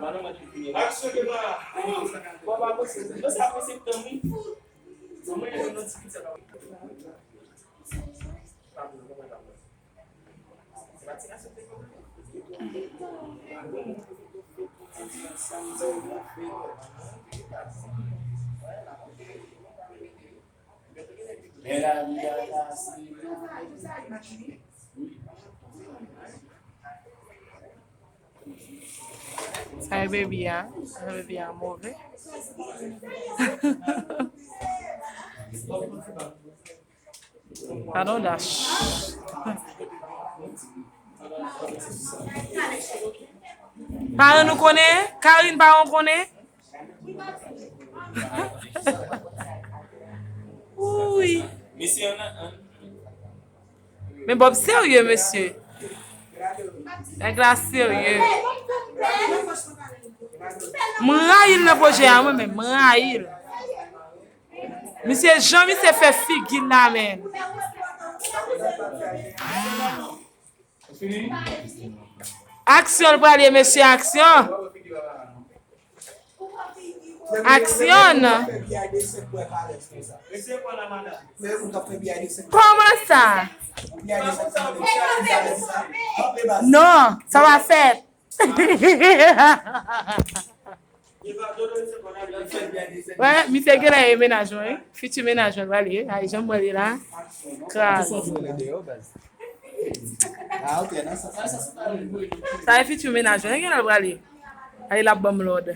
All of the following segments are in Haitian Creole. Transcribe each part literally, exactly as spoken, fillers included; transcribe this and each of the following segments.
Aksyon de la. Bon, pa posib. Yo sa posib tan wi. Mwen menm nan ti piti sa. Sa e baby a. Sa e baby a move. Pardon, dash. Paran nou konnen? Karine, paran w konnen? Wi. Men Bob serye, mesye. Nèg la serye. M rayi l nan pwojè a, mwen menm, m rayi l. Misye, jan misye fè figi l la, menn. Aksyon l prale, mesye, aksyon. Aksyon. Kòman sa? Non, sa pa fèt. Wè, misye genlè e mennaj mwen, wi. Fiti mennaj mwen prale, ay, jan m wè li la. Kraze. Sa e fiti mennaj mwen, genlè prale. Ay, l ap ban m lòd.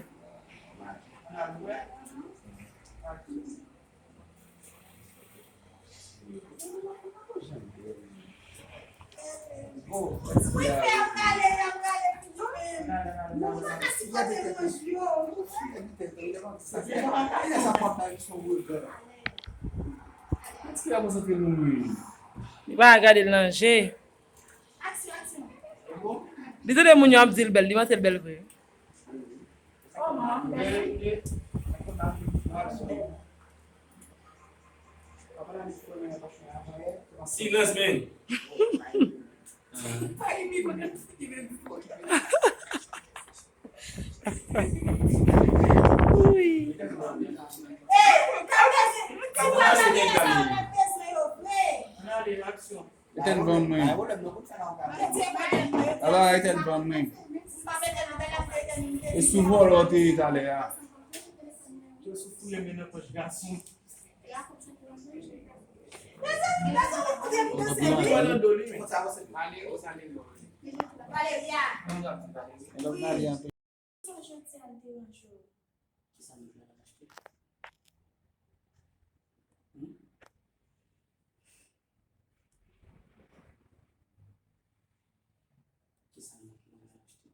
Li pa gade l nan je. Li tande moun yo ap di l bèl, li panse l bèl vre. Silans, men. Wi. Etèn ban mwen. Ala etèn ban mwen. E sou vòlò w te ye talè a. Sa jodi a l deranje w? Kisa nou pral achte? Hmm? Kisa nou pral achte?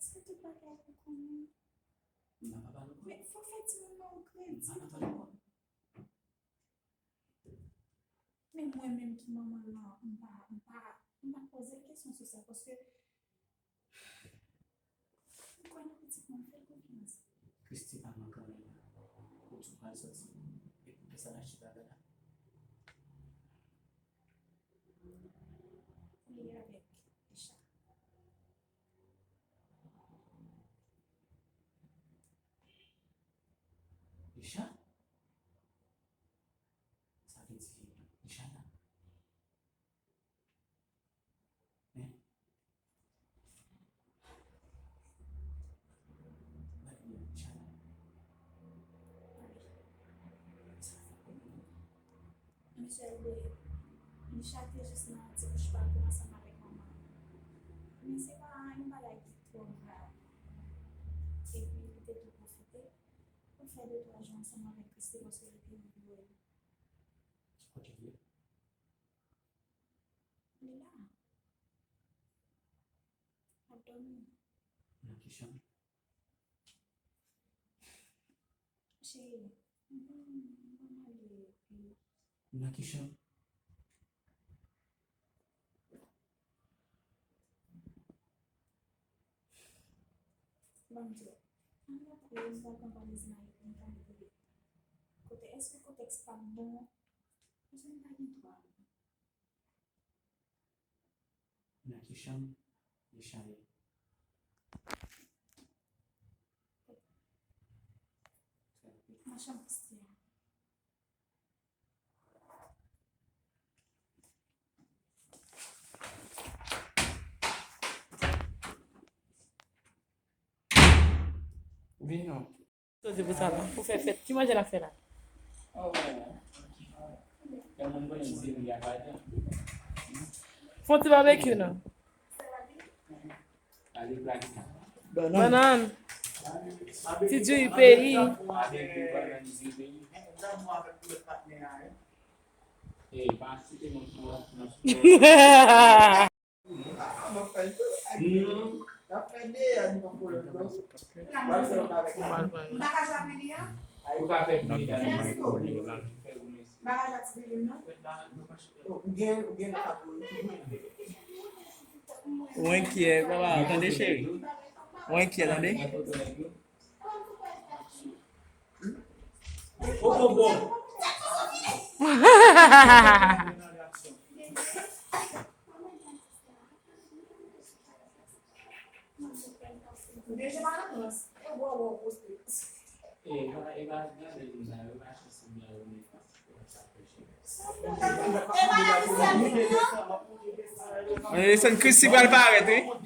Se tout bagay pou konnen. M pa pale ankò. Men fò fè timoun nan yon kredi. M pa pale ankò. Men mwen menm ki manman l lan, m pa, m pa, m pa poze l kesyon sou sa, paske m kwè nan pitit mwen, m fè l konfyans. Christy pa manke anyen la. Ou tou pral sòti. E pou kisa l achte bagay la? Pou li avèk Richard. Richard? Sa vle di Richard la? Hein? Richard la? Sa fè kòman? Mesye Albert, Richard te jis nan ti bouch pa l tou ansanm avèk manman l. Men se pa yon bagay ki twò grav. Epi li te tou pwofite pou l fè de twa jou ansanm avèk Christy paske li te anvi wè l. Ki kote l ye? Li la. L ap dòmi. Nan ki chanm? Cheri, m pa, m pa mande. Nan ki chanm? Ban m di w. Ann rantre, m pral pran valiz mwen epi m pral rive. Kote, èske kontèks pa m bon? Paske m pa gen dwa. Nan ki chanm Richard ye? Chanm Christian. Vin non. Poze pou sa la. Pou fè fèt. Ki manje n ap fè la? Fon ti babekyou non. Bannann. Ti diri peyi. Ou enkyè, papa, tande cheri. Ou enkyè, tande. Sann Chrissy pral parèt wi.